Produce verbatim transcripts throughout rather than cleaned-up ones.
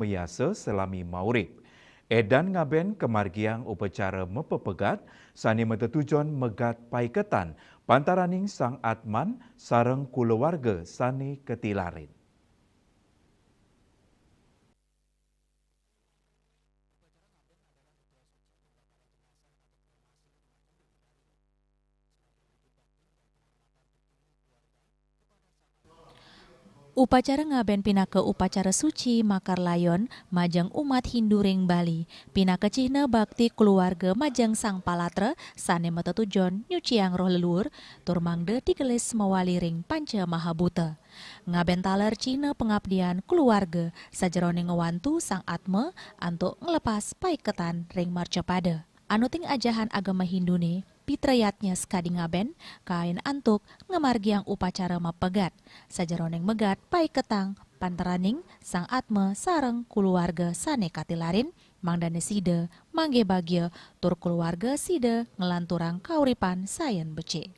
meyasa selami maurip. Edan ngaben kamargiang upacara mapepegat sane matetujon megat paiketan pantaraning Sang Atman sareng kulawarga sane katilarin. Upacara ngaben pinaka upacara suci makar layon majeng umat Hindu ring Bali, pinaka cihna bakti kulawarga majeng Sang Palatra sane matetujon nyuciang roh leluur, tur mangda digelis mawali ring Panca Mahabuta. Ngaben taler cihna pangabdian kulawarga sajeroning ngwantu Sang Atma antuk nglepas paiketan ring marcapada. Anuting ajahan agama Hindune, Pitra Yadnya sakadi ngaben kain antuk ngamargiang upacara mapegat, sajeroning megat paiketang pantaraning Sang Atma sareng kulawarga sane katilarin, mangdane sida manggih bagia tur kulawarga sida nglanturang kauripan sayan becik.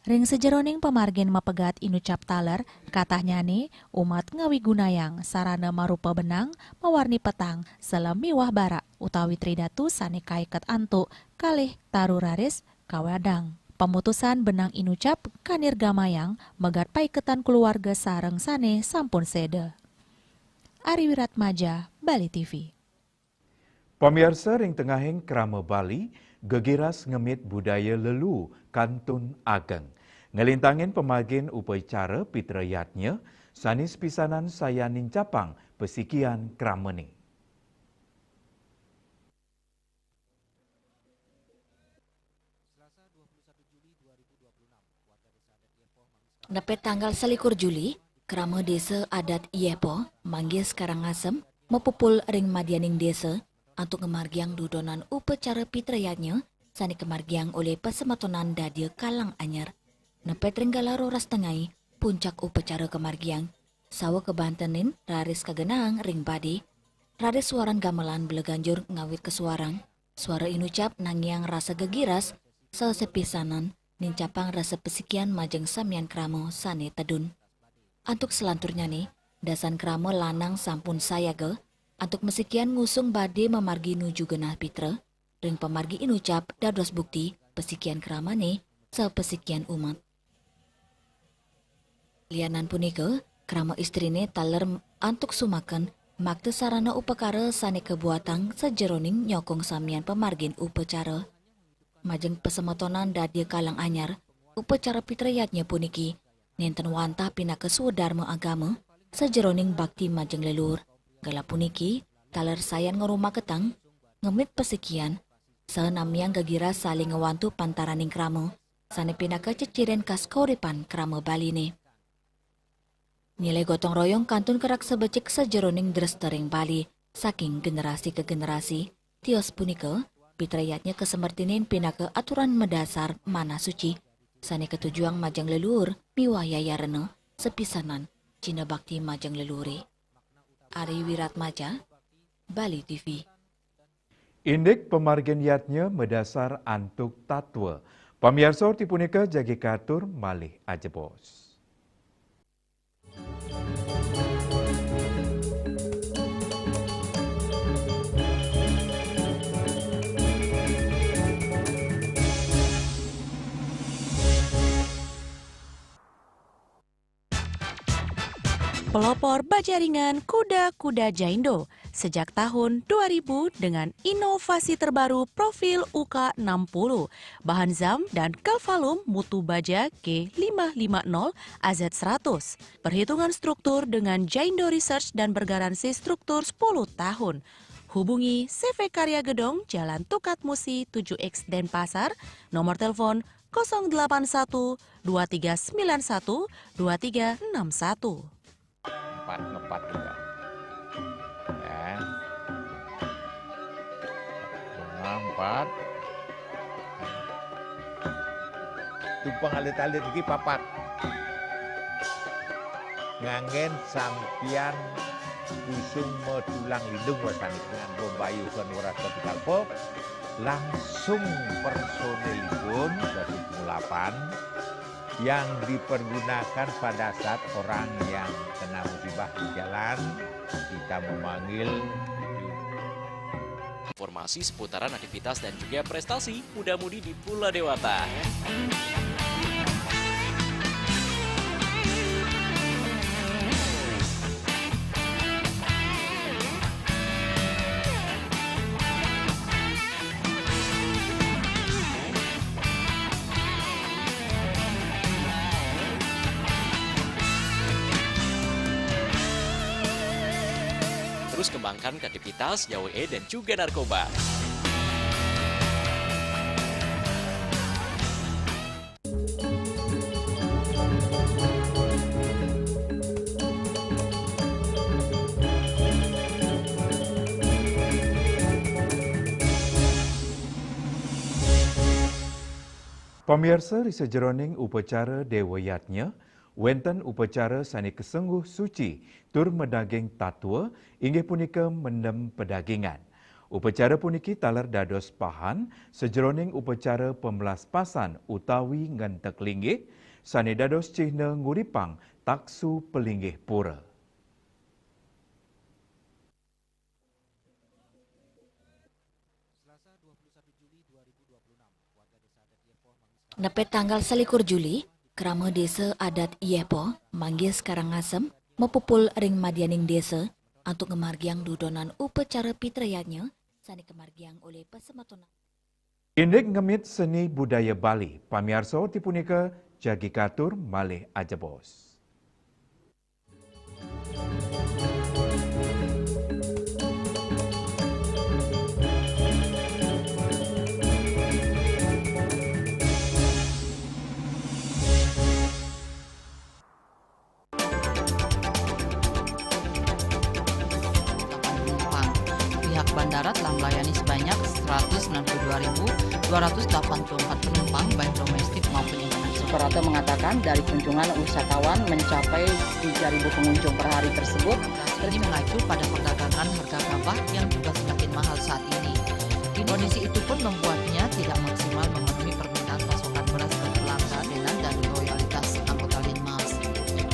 Ring sajeroning pamargin mapegat inucap taler, katahnyane umat ngawigunayang sarana marupa benang mawarni petang, selem miwah barak utawi tridatu sane kaiket antuk kalih taru raris kawadang. Pamutusan benang inucap kanirgamayang megat paiketan kulawarga sareng sane sampun seda. Ari Wiratmaja, Bali T V. Pamiarsa, ring tengahing krama Bali, gegiras ngemit budaya lelu kantun ageng. Nglintangin pamargin upacara Pitra Yadnya, sane sepisanan sayan nincapang pasikian kramane. Nepet tanggal selikur Juli, krama Desa Adat Yepo, Manggis Karangasem, mapupul ring madyaning desa antuk ngamargiang dudonan upacara Pitra Yadnya sane kamargiang olih pasemetonan Dadia Kalang Anyar. Nepet ring galah roras tengai, puncak upacara kamargiang, sawa kabantenin raris kagenahang ring bade, raris suaran gamelan beleganjur ngawit kasuarang. Suara inucap nangiang rasa gegiras, sasepisanan nincapang rasa pasikian majeng samian krama sane tedun. Antuk salanturnyane, dasan krama lanang sampun sayaga antuk masikian ngusung bade mamargi nuju genah pitra, ring pamargi inucap dados bukti pasikian kramane sapasikian umat. Lianan punika, krama istrine taler antuk sumaken makta sarana upakara sane kabuatang sajeroning nyokong samian pamargin upacara. Majeng pasemetonan Dadia Kalang Anyar, upacara Pitra Yadnya puniki nenten wantah pinaka swadarma agama sajeroning bakti majeng leluur. Galah puniki taler sayan ngrumaketang, ngemit pasikian, saha namiang gegiras saling ngwantu pantaraning krama, sane pinaka ceciren khas kauripan krama Baline. Nilai gotong royong kantun karaksa becik sajeroning dresta ring Bali, saking generasi ka generasi. Tios punika, Pitra Yadnya kasemertinin pinaka aturan madasar manah suci, sane katujuang majeng leluur miwah yayarena, sapisanan cihna bakti majeng leluure. Ari Wiratmaja, Bali T V. Indik pamargin yadnya madasar antuk tatwa. Pamiarsa, orti punika jagi katur malih ajebos. Pelopor baja ringan kuda-kuda Jaindo sejak tahun dua ribu dengan inovasi terbaru profil U K enam puluh, bahan zam dan Calvalum mutu baja K lima lima nol A Z seratus. Perhitungan struktur dengan Jaindo Research dan bergaransi struktur sepuluh tahun. Hubungi C V Karya Gedong, Jalan Tukad Musi tujuh X, Denpasar, nomor telepon kosong delapan satu dua tiga sembilan satu dua tiga enam satu. Empat, ngepat juga. Ya. Bunga empat. Tumpang alit-alit iki papat. Nganggen sampian Busung metulang lindung wasani kena membayukan waras kapital pop, langsung personilipun Dasus Mulapan yang dipergunakan pada saat orang yang kena musibah di jalan, kita memanggil. Informasi seputaran aktivitas dan juga prestasi muda-mudi di Pulau Dewata. Terus kembangkan kreativitas, jauhi dan juga narkoba. Pamiarsa, ri sajeroning upacara Dewa Yadnya, wenten upacara sane kasengguh suci tur madaging tatwa, inggih punika mendem padagingan. Upacara puniki taler dados pahan sajeroning upacara pamlaspasan utawi ngentek linggih, sane dados cihna nguripang taksu palinggih pura. Nepet tanggal selikur Juli, krama Desa Adat Yehpo, Manggis Karangasem, mapupul ring madyaning desa antuk ngamargiang dudonan upacara pitrayadnya sane kamargiang olih pasematonan. Indik ngemit seni budaya Bali, pamiarsa, orti punika jagi katur malih ajebos. Pihak bandara telah melayani sebanyak seratus sembilan puluh dua ribu dua ratus delapan puluh empat penumpang, baik domestik maupun internasional. Suprapto mengatakan, dari kunjungan wisatawan mencapai tiga ribu pengunjung per hari tersebut. Ini mengacu pada perdagangan harga gabah yang juga semakin mahal saat ini. Kondisi itu pun membuatnya tidak maksimal memenuhi permintaan pasokan beras ke pelanggan dan loyalitas anggota Linmas.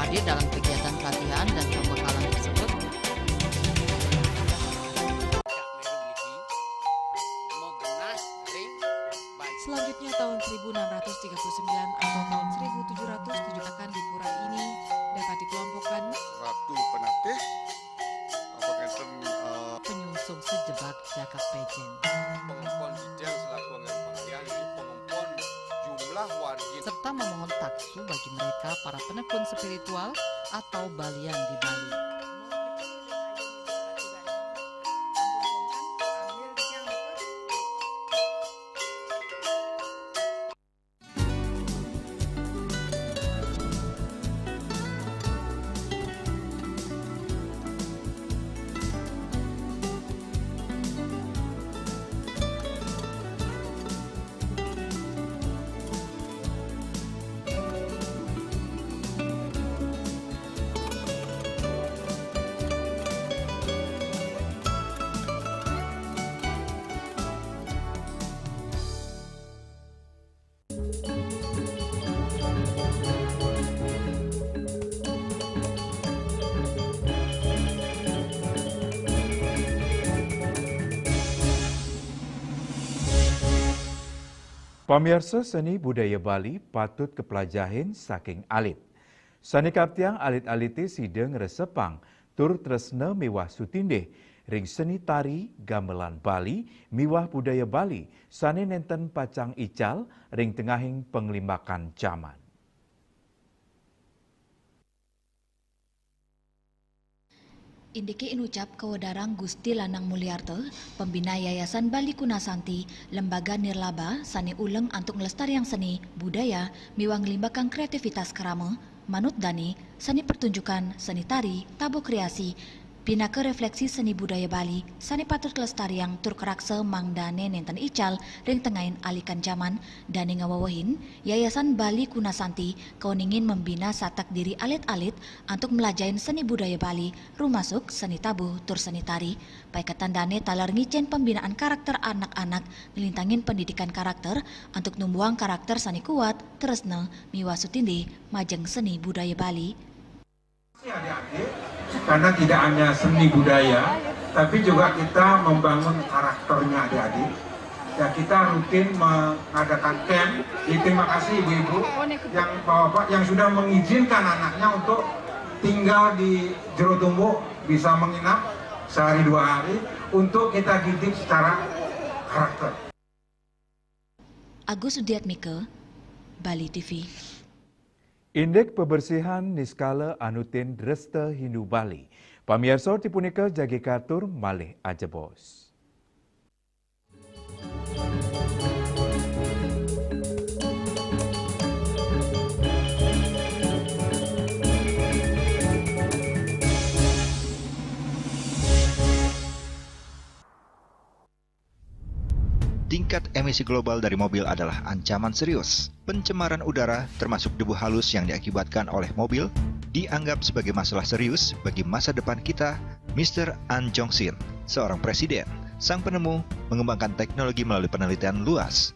Hadir dalam kegiatan pelatihan dan pembekalan tersebut. Selanjutnya, tahun seribu enam ratus tiga puluh sembilan atau tahun seribu tujuh ratus tujuh akan di pura ini dapat dikelompokkan Ratu Penatih, apa ngenten, eh, penyungsung sejebak jagad pejen. Pengempon bidang selaku anggaran pengalihan, jadi pengempon jumlah wargi. Serta memohon taksu bagi mereka para penekun spiritual atau balian di Bali. Pamiarsa, seni budaya Bali patut kaplajahin saking alit. Sane kaaptiang alit-alite sida ngresepang tur tresna miwah sutindih ring seni tari, gamelan Bali miwah budaya Bali sane nenten pacang ical ring tengahing panglimbakan jaman. Indike inucap kawedarang Gusti Lanang Mulyarta, pembina Yayasan Bali Kunasanti, Lembaga Nirlaba sane uleng antuk nglestariang seni, budaya, miwah nglimbakang kreativitas krama, manut dane, seni pertunjukan, seni tari, tabo kreasi, Pinaka refleksi seni budaya Bali, sane patut kelestariang tur karaksa mangdane nenten ical ring tengahin alikan jaman, dane ngawewehin, Yayasan Bali Kunasanti kauningin mambina satak diri alit-alit antuk mlajahin seni budaya Bali, rumasuk seni tabuh tur seni tari. Paiketan dane taler ngicen pembinaan karakter anak-anak, nglintangin pendidikan karakter antuk numbuhang karakter sane kuat, tresna, miwah sutindih majeng seni budaya Bali. Adik-adik, karena tidak hanya seni budaya, tapi juga kita membangun karakternya adik-adik. Ya, kita rutin mengadakan camp. Jadi, terima kasih ibu-ibu, yang bapak-bapak yang sudah mengizinkan anaknya untuk tinggal di Jero Tumbuk, bisa menginap sehari dua hari untuk kita didik secara karakter. Agus Sudiatmika, Bali T V. Indik pabersihan niskala anutin dresta Hindu Bali. Pamiarsa, ti punika jagi katur malih ajebos. Tingkat emisi global dari mobil adalah ancaman serius. Pencemaran udara, termasuk debu halus yang diakibatkan oleh mobil, dianggap sebagai masalah serius bagi masa depan kita. Mister An Jong Sin, seorang presiden, sang penemu, mengembangkan teknologi melalui penelitian luas.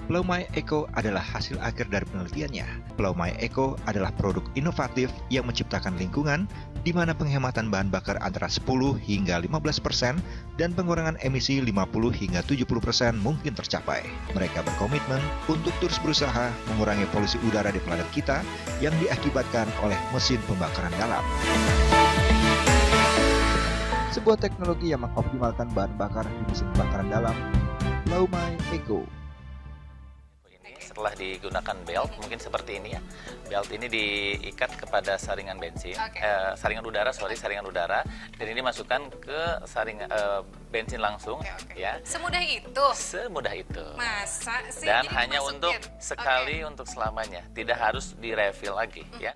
Laumai Eco adalah hasil akhir dari penelitiannya. Laumai Eco adalah produk inovatif yang menciptakan lingkungan di mana penghematan bahan bakar antara sepuluh hingga lima belas persen dan pengurangan emisi lima puluh hingga tujuh puluh persen mungkin tercapai. Mereka berkomitmen untuk terus berusaha mengurangi polusi udara di planet kita yang diakibatkan oleh mesin pembakaran dalam. Sebuah teknologi yang mengoptimalkan bahan bakar di mesin pembakaran dalam. Laumai Eco. Ini setelah digunakan belt, mungkin seperti ini ya. Belt ini diikat kepada saringan bensin, Oke. eh, saringan udara, sorry, saringan udara, dan ini masukkan ke saring eh, bensin langsung, Oke, oke. Ya. Semudah itu. Semudah itu. Masa sih? Dan Jadi hanya dimasukin? Untuk sekali, Oke. Untuk selamanya, tidak harus di-refill lagi, ya.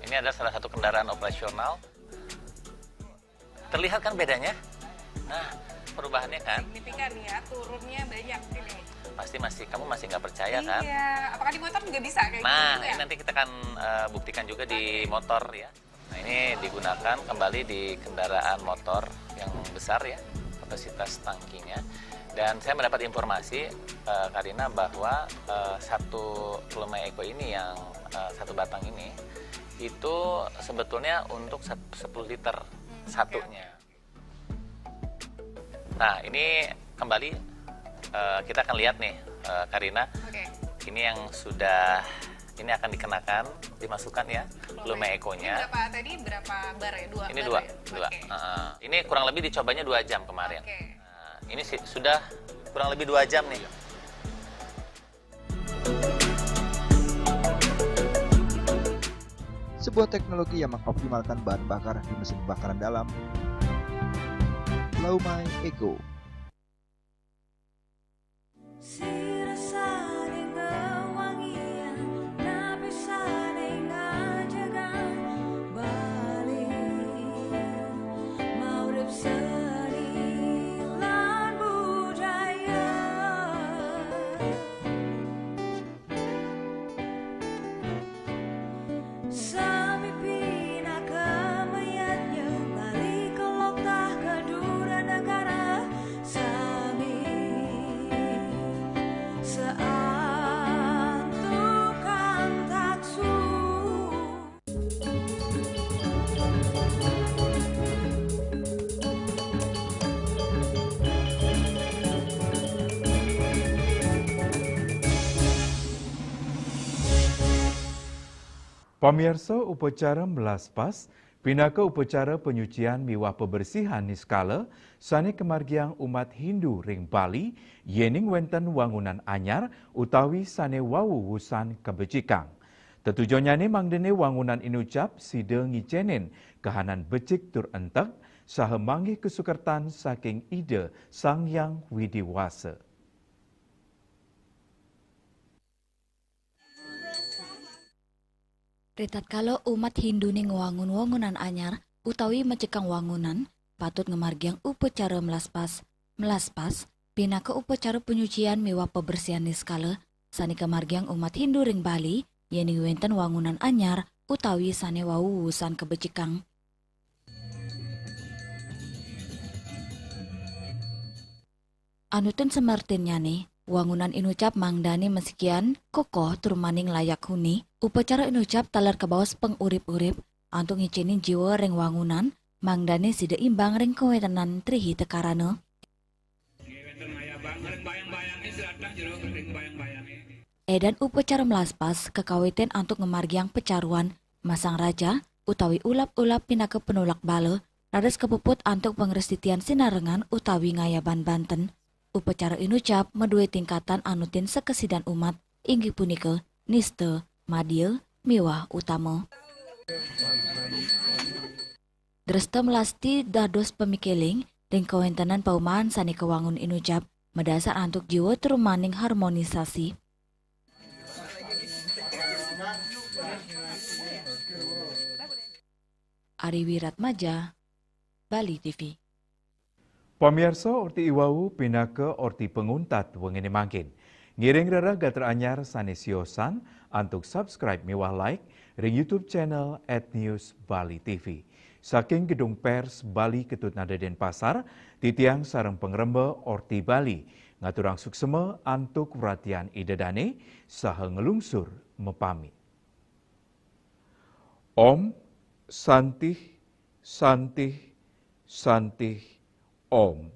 Ini adalah salah satu kendaraan operasional. Terlihat kan bedanya? Nah, perubahannya kan? Signifikan ya, turunnya banyak ini. Pasti masih, kamu masih nggak percaya kan? Iya, apakah di motor juga bisa kayak Nah, gitu ini ya? Nanti kita akan eh, buktikan juga di motor, ya. Nah, ini digunakan kembali di kendaraan motor yang besar, ya, kapasitas tangkinya. Dan saya mendapat informasi, eh, Karina, bahwa eh, satu Laumai Eco ini yang eh, satu batang ini itu sebetulnya untuk sat- sepuluh liter Hmm, satunya. Nah, ini kembali eh, kita akan lihat nih, eh, Karina. Oke. Ini yang sudah, ini akan dikenakan, dimasukkan, ya, Laumai Eco-nya. Ini berapa tadi? Berapa bar ya? Dua Ini bar dua, ya? Dua. Oke. Heeh. Ini kurang lebih dicobanya dua jam kemarin. Oke. Nah, ini sih sudah kurang lebih dua jam nih. Sebuah teknologi yang mengoptimalkan bahan bakar di mesin pembakaran dalam. Laumai Eco. Pamiarsa, upacara melaspas pinaka upacara panyucian miwah pabersihan niskala sane kamargiang umat Hindu ring Bali yening wenten wangunan anyar utawi sane wau wusan kabecikang. Tetujonnyane mangdane wangunan inucap sida ngicenin kahanan becik tur entek saha manggih kasukertan saking Ida Sang Hyang Widi Wasa. Ritatkala umat Hindune ngwangun wangunan anyar, utawi macekang wangunan patut ngamargiang upacara melaspas. Melaspas pinaka upacara panyucian miwah pabersihan niskala sane kamargiang umat Hindu ring Bali, yening wenten wangunan anyar utawi sane wau wusan kabecikang. Anutin samartinnyane, wangunan inucap mangdane masikian kokoh tur maning layak huni. Upacara inucap taler kabaos pangurip-urip antuk ngicenin jiwa ring wangunan, mangdane sida imbang ring kawentenan trihita karana. Edan upacara melaspas kakawitin antuk ngamargiang pacaruan, masang raja, utawi ulap-ulap pinaka panulak bala, raris kapuput antuk pangrastitian sinarengan utawi ngayaban banten. Upacara inucap madue tingkatan anutin sakasidan umat, inggih punika nista, madya, miwah utama. Dresta melasti dados pamikeling ring kawentenan paumahan sane kawangun inucap, madasar antuk jiwa tur maning harmonisasi. Ari Wiratmaja, Bali T V. Pamiarsa, orti iwau pinaka orti panguntat wengine mangkin. Ngiring rereh gatra anyar sane siosan antuk subscribe miwah like ring YouTube channel at News Bali T V. Saking Gedung Pers Bali Ketut Nada Denpasar, titiang sareng pangremba Orti Bali ngaturang suksema antuk wratian Ida Dane saha nglungsur mapamit. Om Santih, Santih, Santih, Om.